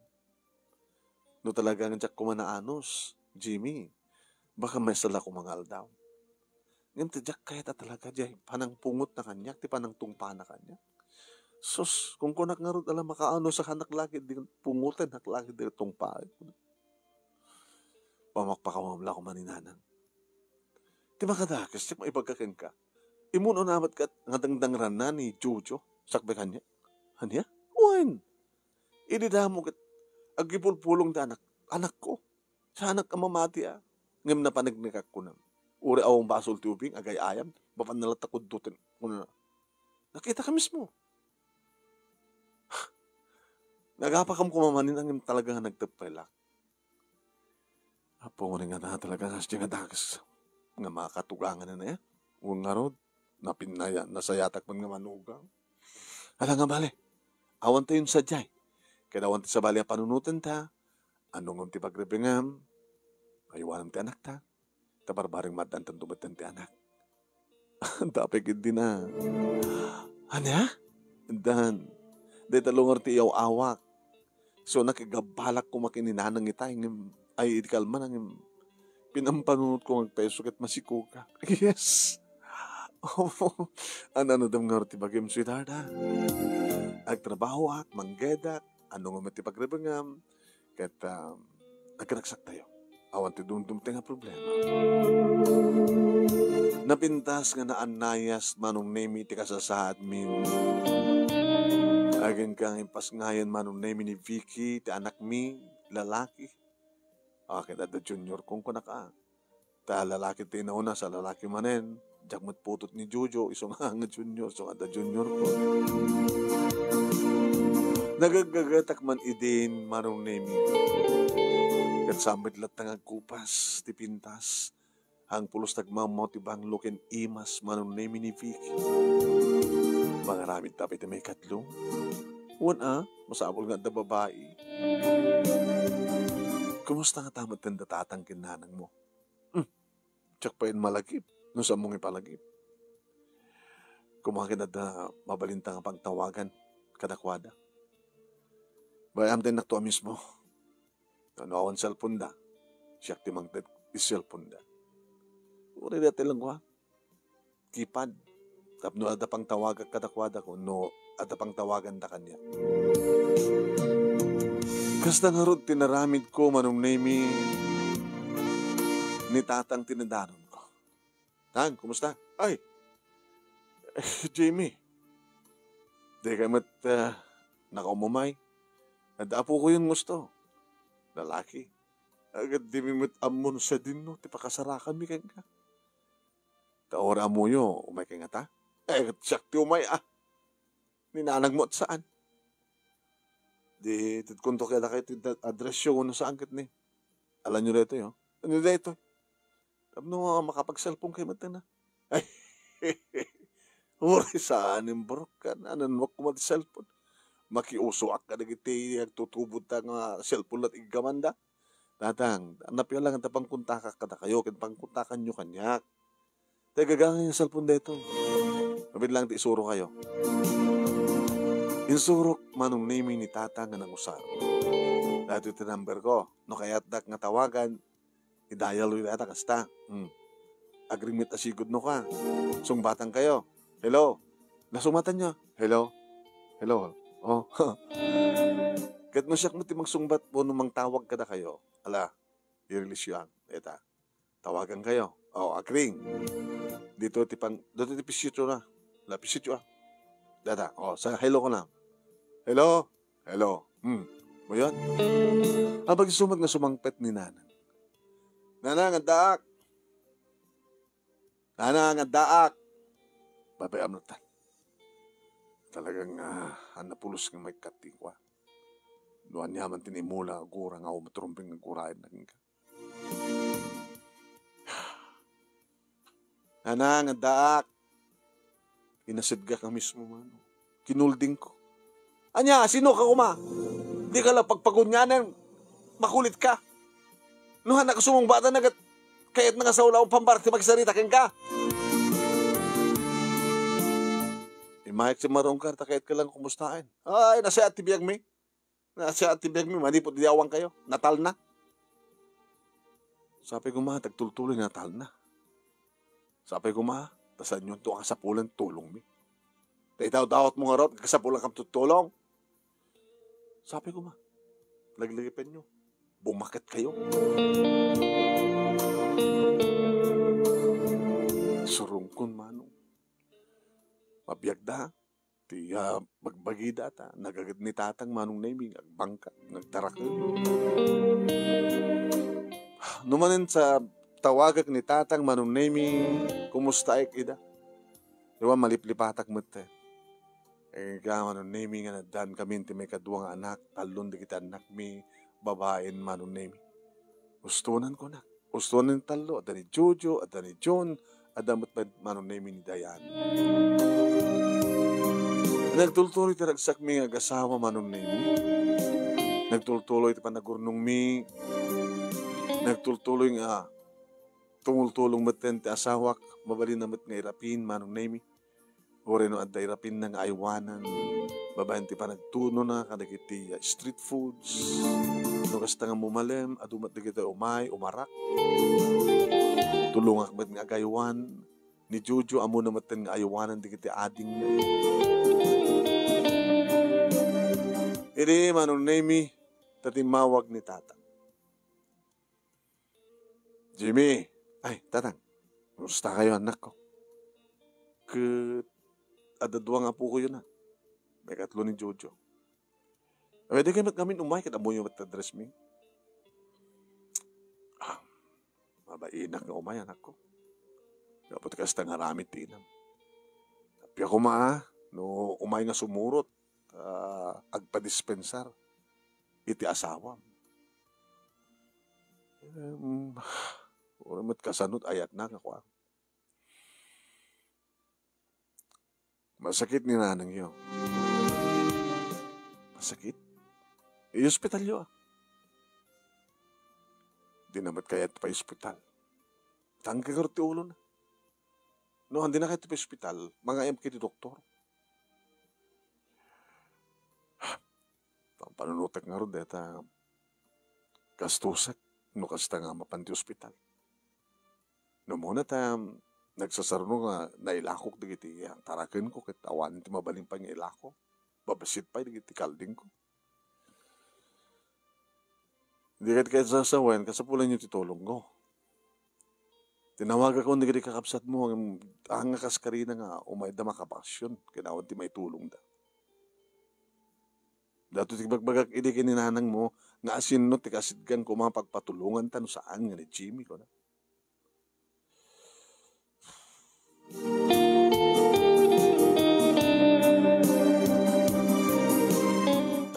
No talaga nga diak koma naanus, Jimmy, baka maysa la koma nga aldaw. Ngem ti diak kayat a talaga, diay panangpungotna kaniak, ti panangtungpana kaniak. Sus, kunkunak ngarud a la makaanus a kanak la ketdi pungoten, kanak la ketdi tungpaen. Pamakpakawam la koma ni nanang. Ti makadakes, diak maibaga kenka. Immuno na met ket nga dangdangranna ni Jojo, sakbay kaniak. Ania? Wen. Idi damo ket agipulpulong ti anak, anakko. Saanak a mamati a. Ngem napanegnegak, kunam. Uray awan basol ti ubing, agay-ayam, mapanna latta kuddoten, kunana. Nakitaka mismo. Nagapakam koma manen, ngem talaga nga nagteppaylak. Apo, nga talaga nga siya nga dakes nga makatugangan na ya. Wen ngarud, napinnaya, nasayatak man nga manugang. Ala nga bale, awan tayon sadiay. Ket awan ti sabali a panunoten ta, ano ngem ti pagrebengam, aywanam ti anakta, ta barbareng maaddantan dumetten ti anak. Dapay ketdi na. Ania? Dan, dayta lugar ti iyaw-awak. So, nakigabbalak koma ken ni nanang itay, ngem, ay, idi kalman, ngem, pinampanunot ko nga agpayso ket masikoka. Yes. Ano, ano dem nga ti bagim, sweetheart, ha? Agtrabahoak, manggedak, ano nga met ti pagrebengam, ket, um, agragsak tayo. Awan ti dumdumteng a problema. Napintas nga naannayas, Manong Nemi, ti kasasaadmin. Aginka nga impasngayan, Manong Nemi, ni Vicky, ti anakmi, lalaki. Akin adda junior kong kunak a. Ta lalaki ti inauna sa lalaki manen. Diak met putot ni Jojo, isu nga nga junior, isu nga adda junior ko. Nagagagatak man idin, Manong Nemi. Ket saan met latta nga agkupas ti pintas. Ang pulos tagmammaw ti banglo ken imas, Manong Nemi, ni Vicky. Mangaramid ta pay ti maikatlo. Wen a, masapul nga adda babai. Kumusta nga ta met ti tatang ken nanang mo? Hmm. Diak pay malagip, no saan mo nga ipalagip. Koma ket adda mabalinta nga pagtawagan kadakuada. Bay-am ti annakto a mismo. Ano awan cellphone da? Siak ti mangted ti cellphone da. Uray dati lang ko, ha? Keypad. Tapno adda pangtawagak kadakuada ko, no adda pangtawaganda kaniak. Kasta ngarud ti naramid ko, Manong Nemi, ni tatang ti nadanon ko. Tang, kumusta? Ay, Jimmy, di ka met, ah, nakaumumay. Adda apo ko yun gusto. Lalaki. Agad di mi met ammon sa dinno, ti pakasarakan mi kenka. Ta uray ammoyo, umay kay ngata? Eh, siak ti umay, ah. Ni nanang mo at saan? Di, itedkonto kay dakay ti da-, address yo, no saan ket ni. Alanyo daytoy, oh. Ano daytoy? Tapno makapag-cellphone kayo met na. Ay, Uray saan, imbrok, kan, ananwak koma ti cellphone. Makiusuak kadagiti agtutubod ta nga cellphone la't iggamanda. Tatang, napia lang ta pangkontakak kadakayo, ken pangkontakanyo kaniak. Tay gagangay nga cellphone daytoy. Mabiit lang ti isurokayo. Insurok Manong Nemi ni Tatang nga nangusar. Daytoy ti number ko. No kayatdak nga tawagan, i-dial-yo dayta kasta. Hmm. Agrimet a sigud no ka. Sungbatankayo. Hello? Nasungbatanyo? Hello? Hello? Oh. Ket no siak met ti mangsungbat wenno mangtawag kadakayo, ala, i-release-yo ang. Dayta. Tawagankayo. Oh, agring. Daytoy ti pang-, daytoy ti pisiyo na. La pisiyo, ah. Dayta. Oh, sa hello ko na. Hello? Hello? Hmm. Mo yun? Apag isu met nga sumangpet ni Nanang. Nanang, addaak. Nanang, addaak. Babayam na tal. Talagang, ah, ania pulos nga maikkat ti kua. No ania man ti naimula, agura nga umatrumbeng agurayan na kenka. Nanang, addaak. Inasidgak a mismo, Manong. Kinuldingko. Ania, sino ka koma? Di ka la pagpagunyanan. Makulit ka. No, anak, sumungbat na ket kayat na nga saulaw pambarti magsarita kenka. Imayek ti marungkar, ta kayat ka lang kumustaen. Ay, nasiat ti biag mi. Nasiat ti biag mi, manipud idi awan kayo. Natal na. Sapay koma, tagtultuloy natal na. Sapay koma, ta saanyo to kasapulan tulong mi. Ta idawdawat mo ngarud, kasapulan kam tutulong. Sapay koma, laglagipen nyo. Bumaket kayo. Surungkon, Manong. Mabiagda, ti, ah, bagbagida ta, nagaget ni Tatang Manong Nemi, agbangka, nagtaraken. No manen sa tawagek ni Tatang Manong Nemi, kumustaek ida? Iwan maliplipatak met, eh. Eh, ka, Manong Nemi, nga naddan kami ti maikadua nga anak, tallon dagiti annakmi, babaen, Manong Nemi. Ustonan ko, nak. Ustonan ti tallo, adda ni Jojo, adda ni John, adda met pay Manong Nemi ni Dayan. Nagtultuloy ti ragsakmi nga agasawa, Manong Nemi. Nagtultuloy ti panagurnongmi. Nagtultuloy nga tumultulong metten ti asawak, mabalin na met nga irapin, Manong Nemi. Uray no adda irapinna nga aywanan, babaen ti panagtunona kadagiti, ah, street foods. No kasta nga mumalem, adu met dagiti umay, umarak. Tulongak met nga agaywan. Ni Jojo, ammona metten nga aywanan dagiti adingna. Idi Manong Nemi, ta timmawag ni Tatang. Jimmy, ay, Tatang, kumusta kayo, anak ko? Ket adda dua nga apokoyo na. Maikatlo ni Jojo. Pwede kayo met ngamin umay, ket ammoyo met address mi. Ah, mabainak nga umay, anak ko. Kapag kasta nga aramid ti inam. Appiak koma, ah, no umay nga sumurot, ah, agpadispensar iti asawam. Em, uray met kasano ti ayatna nga kuan. Masakit ni nanangyo. Masakit? Iospitalyo, ah. Di na met kayat pay ospital. Tanggagar ti ulona. No, di na kayat pay ospital, mangayam kay ti doktor. Pampanunotek ngarud dayta gastusek no kasta nga mapan ti ospital. No muna ta nagsasaruno nga nailakok dagiti tarakenko ket awanen ti mabalin pay nga ilako. Babasit pay dagiti kaldingko. Di ket kayat sasawen, kasapulanyo ti tulongko. Tinawagakon dagiti kakabsatmo, ngem anga kas karina nga umayda makabakasyon, ken awan ti maitulongda. Daytoy ti bagbagak idi ken ni nanangmo nga asinno ti kasidgan koma pagpatulonganta no saan nga ni Jimmy, kuna.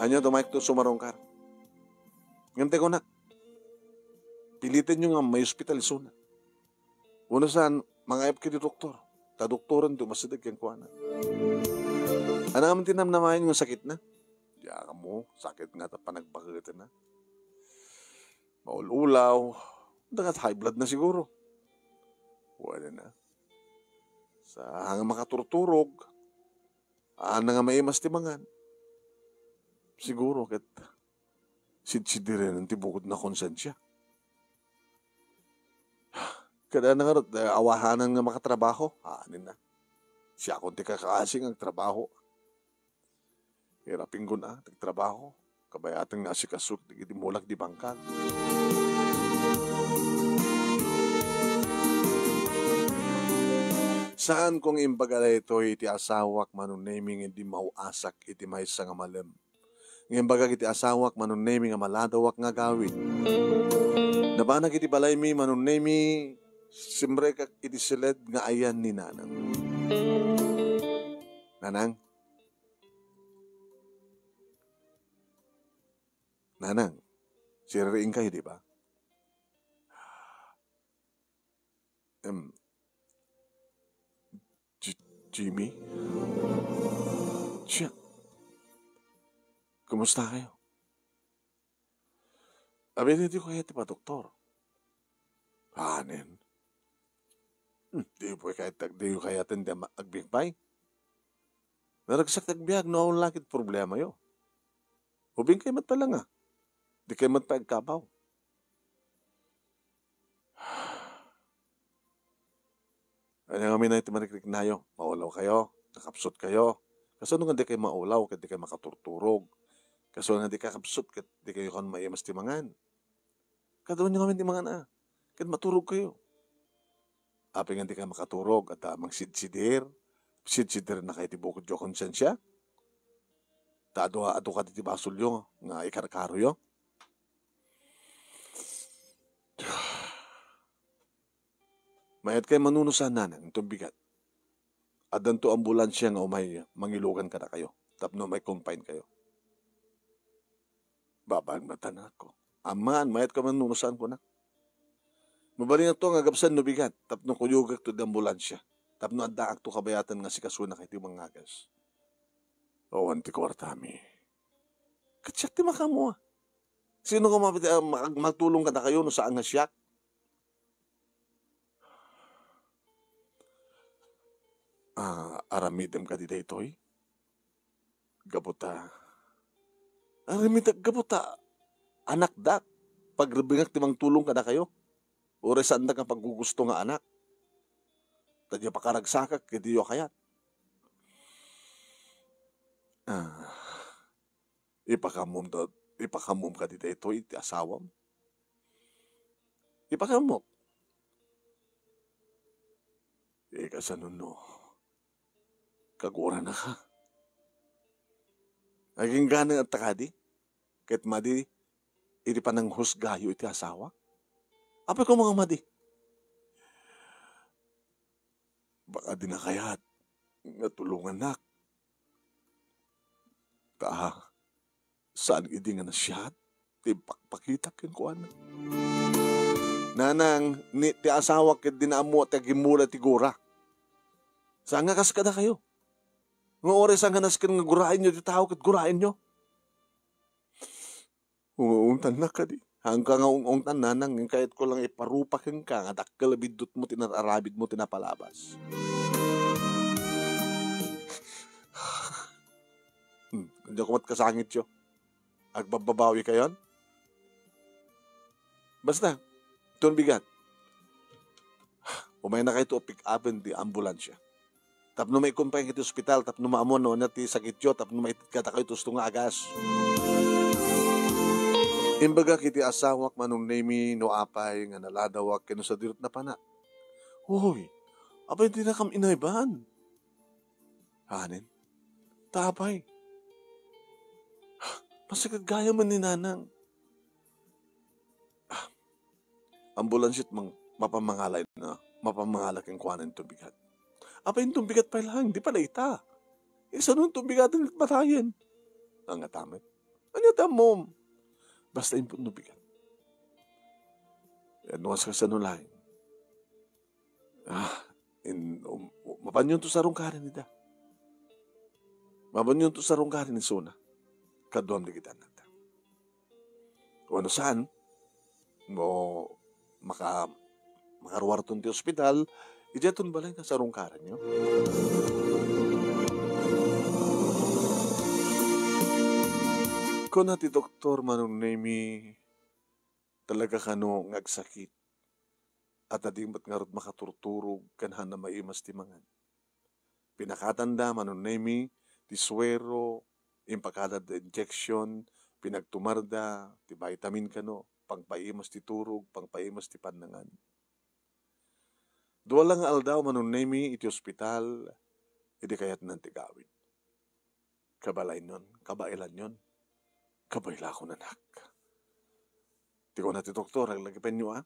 Ania, dumaykto sumarungkar. Ngem ti kunak, pilitenyo nga may ospital isuna. Wenno saan, mangayab kay ti doktor. Ta doktoren ti umasideg kenkuana. Ania man ti namnamaen nga sakitna? Diak ammo, sakit nga ta panagbaketenna. Maul-ulaw, dakat high blood na siguro. Wala na. Saan nga makaturturog, saan nga maimas ti mangan. Siguro ket sidsidiren ti bukod na konsensia. Kada na ngarud, eh, awahanan nga makatrabaho. Ah, anin na. Siakon ti kakaasi nga agtrabaho. Hirapingkon a, ti agtrabaho. Kabayaten nga asikaso ti mulak di bangkag. Saan kong imbaga daytoy iti asawak, Manong Nemy, nga di mauasak iti maysa nga malem. Nga imbagak iti asawak, Manong Nemy, nga maladawak nga agawid. Nabanak iti balaymi, Manong Nemy, simrekak iti siled nga ayan ni Nanang. Nanang. Nanang, siririing kayo, di ba? Em, Ji-, Jimmy? Siya, kumusta kayo? Abi, di ko kaya ti padoktor. Anen? Hmm, di po kaya, di ko kaya tanda ma-, agbigbay. Naragsak ti agbiag no, awan lakit problema yo. Ubing kayo mat pala nga. Di kayo mat pa agkabaw. Ania ngamin ti marikriknayo? Maulaw kayo? Nakapsut kayo? Kasano nga di kayo maulaw ket di kayo makaturturog? Kasano nga di kakapsut ket di kayo kan maimas ti mangan? Kaduan ngamin ti mangan a. Ket maturog kayo. Apay nga di kayo makaturog, adda mangsidsidir? Sidsidir na kayo ti bukod yo konsensia? Ta adu, adu kadi ti basolyo nga ikarkaroyo? Mayat kay manunusan, Nanang, inton bigat. Addanto ambulansia nga umay mangilugan kadakayo tapno mai-confine kayo. Babaen met, anakko. Ammaan, mayat ka manunusan, kunak. Mabalinakto nga agabsan no bigat tapno kuyogak to di ambulansia tapno addaak to kabayatan nga sikasuna kay ti mangagas. Awan ti kuartami. Ket siak ti makaammo a. Sino nga mapiti-, ah, mag-, magtulong kadakayo no saan nga siak? Ah, aramidem kadi daytoy? Gapu ta, aramidek gapu ta anakdak, pagrebengak ti mangtulong kadakayo. Uray saandak nga paggugusto nga anak. Ta diay pakaragsakak ket diyo kayat. Ah, ipakammom da, ipakammom kadi daytoy iti asawam? Ipakammok. Ika, kasano no? Kaguranaka. Agingga nga adda kadi? Ket madi iti pananghusgayo iti asawa? Apay koma nga madi? Baka di na kayat nga tulongannak. Ta, saan idi nga nasiat ti pakpakitak kenkuana. Nanang, ni ti asawa ket di na ammo ti agimmula ti gura. Saan nga kas kadakayo? Nga uray saan nga nasken nga guraenyo ti tao ket guraenyo. Ung-ungtannak kadi. Haanka nga ung-ungtan, Nanang, ngem kayatko lang iparupa kenka nga dakkel a biddutmo ti nar-arabidmo ti napalabas. Hmm, diak met kasangityo. Agbabbabawi kayon? Basta, tun bigat. Umayna kayto pick-upen ti ambulansya. Tapno maikonpayen iti ospital, tapno maammoan no ania ti sakityo, tapno maited kadakayo ti husto nga agas. Imbagak iti asawak, Manong Nemy, no apay nga naladawak ken no sadiret napanak. Uy, apay dinakam inayban? Anen? Ta apay? Masakit gayam ni Nanang. Ah, ambulansya ti mang-, mapamangala, no? Mapamangala kenkuana inton bigat. Apay inton bigat pay laeng, di pala ita. Isano inton bigat ti matayen? Ang atamit. Ania ti ammom? Basta inton bigat. Yan, no, kasano laeng? Ah, In, um, mapanyon to sarungkarin ida. Mapanyon to sarungkarin isuna. Kaduam dagiti annakda. Wenno saan, no maka-, makaruarton ti ospital, idiaton balay nga sarungkaranyo. Kuna ti doktor, Manong Nemi, talaga kano nga agsakit. At adi met ngarud makaturturog ken haanna maimas ti mangan. Pinakatanda, Manong Nemi, ti suero, impakadada injection, pinagtumarda ti vitamin kano, pangpaimas ti turog, pangpaimas ti pannangan. Dua la nga aldaw, Manong Nemi, iti ospital, idi kayatnan ti gawid. Kabaelanyon, kabaelanyon, kabaelakon, anak. Ti kuna ti doktor, aglagipenyo, a?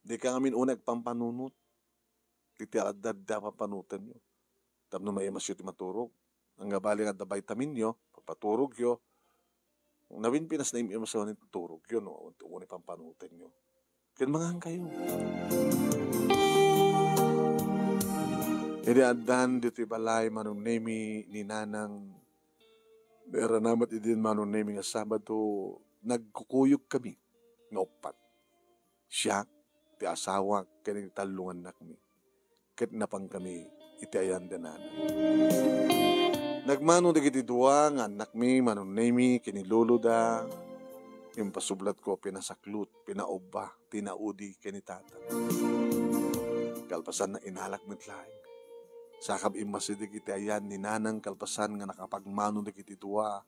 Dika ngamin unay agpampanunot. Iti adda, adda pampanutenyo. Tapno maimasyo ti maturog. Ania bali nga adda vitaminyo, papaturogyo. Nabinpinas na im-imas ni turogyo, no? Unay pampanutenyo. Ken mangankayo. Idi addan ditoy balay, Manong Nemi, ni Nanang, irana met idin, Manong Nemi, nga Sabado, nagkukuyog kami nga uppat. Siak, ti asawak, ken iti tallo nga annakmi. Ket napankami iti ayan da nanay. Nagmano dagiti dua nga annakmi, Manong Nemi, ken ni loloda. Impasublatko, pinasaklot, pinaubba, tinaudi ken ni tata. Kalpasanna, inalak met laeng. Sakab, immasideg iti ayan ni Nanang kalpasan nga nakapagmano dagiti dua.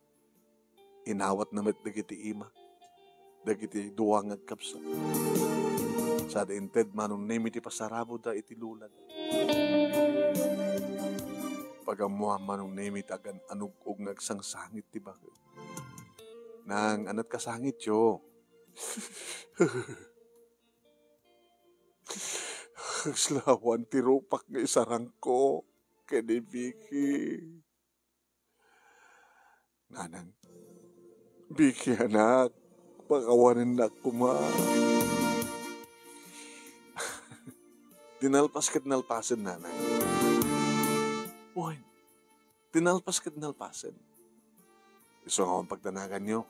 Inawatna met dagiti ima, dagiti dua nga agkabsat. Sada inted, Manong Nemi, ti pasaraboda iti lolada. Pagammoam, Manong Nemi, ti agan-anug-og nga agsangsangit ti baket. Nang, ania ti kasangityo? Agslawan ti rupak nga isarangko ken ni Vicky. Nanang, Vicky, anak, pakawanennak koma. Ti nalpas ket nalpasen, Nanang. Wen, ti nalpas ket nalpasen. Isu nga awan pagdanaganyo.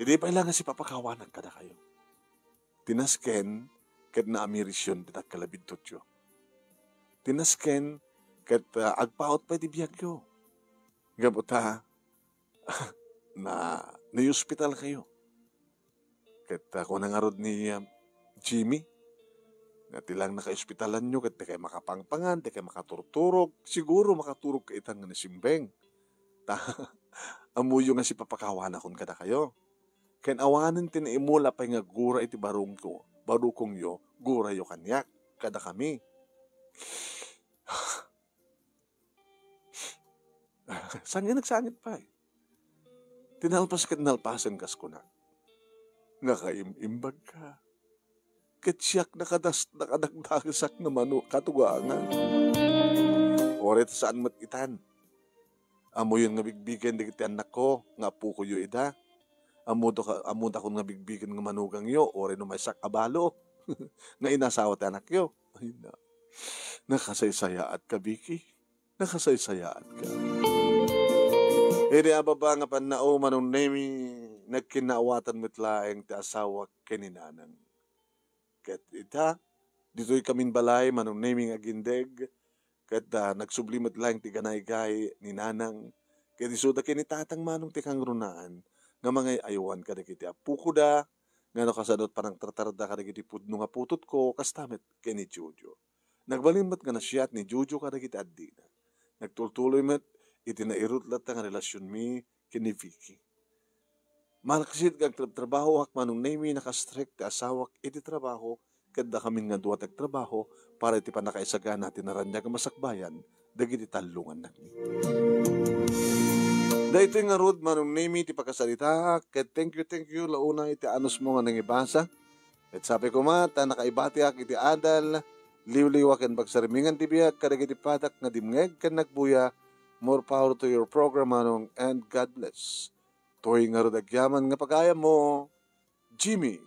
Idi pay la nga sipapakawanak kadakayo. Ti nasken ket naamirision ti nagkalabiddutyo. Ti nasken ket, ah, agpaut pay ti biagyo. Gapu ta, na, naiospitalkayo. Ket, ah, kuna ngarud ni, ah, Jimmy, nga ti lang nakaospitalanyo ket dikay makapangpangan, dikay makaturturog, siguro makaturog ka itan nga nasimbeng. Ta, ammoyo nga sipapakawanakon kadakayo. Ken awanen ti naimula pay nga gura iti barungko-, barukongyo, gurayo kaniak, kadakami. Saan nga nagsangit pay? Ti nalpas ket nalpasen kas kunak. Nakaim-imbagka. Ket siak nakadas-, nakadagdagesak nga mano-, katugangan. Uray ta saan met itan. Ammoyon nga bigbigen dagiti annakko nga appokoyo ida. Ammoda ka-, ammodakon nga bigbigen nga manugangyo, uray no maysak a balo nga inasawa ti anakyo. Ay, na-, nakasaysayaatka, Vicky. Nakasaysayaatka. Idi ababa nga pannao, Manong Nemi, nagkinnaawatan met laeng ti asawak ken ni Nanang. Ket ita, ditoy kamin balay, Manong Nemi nga agindeg, ket, ah, nagsubli met laeng ti ganaygay ni Nanang, ket isuda ken ni Tatang Manong ti kangrunaan nga mangay-aywan kadagiti appokoda, nga no kasano ti panangtartarda kadagiti pudno nga putotko, kasta met ken ni Jojo. Nagbalin met nga nasiat ni Jojo kadagiti addina. Nagtultuloy met iti nairut latta nga relasionmi ken ni Vicky. Malaksid nga agtrabtrabahoak, Manong Nemi, nakastrek ti asawak iti trabaho, ket dakamin nga dua ti agtrabaho para iti pannakaisagana ti naraniag a masakbayan dagiti tallo nga annakmi. Daytoy ngarud, Manong Nemi, ti pakasaritaak, ket thank you, thank you, la unay iti anusmo nga nangibasa. Ket sapay koma ta nakaibatiak iti adal, liwliwa ken pagsarmingan ti biag kadagiti padak nga dimngeg ken nagbuya. More power to your program, Manong, and God bless. Toy ngarud agyaman nga pagayammo, Jimmy.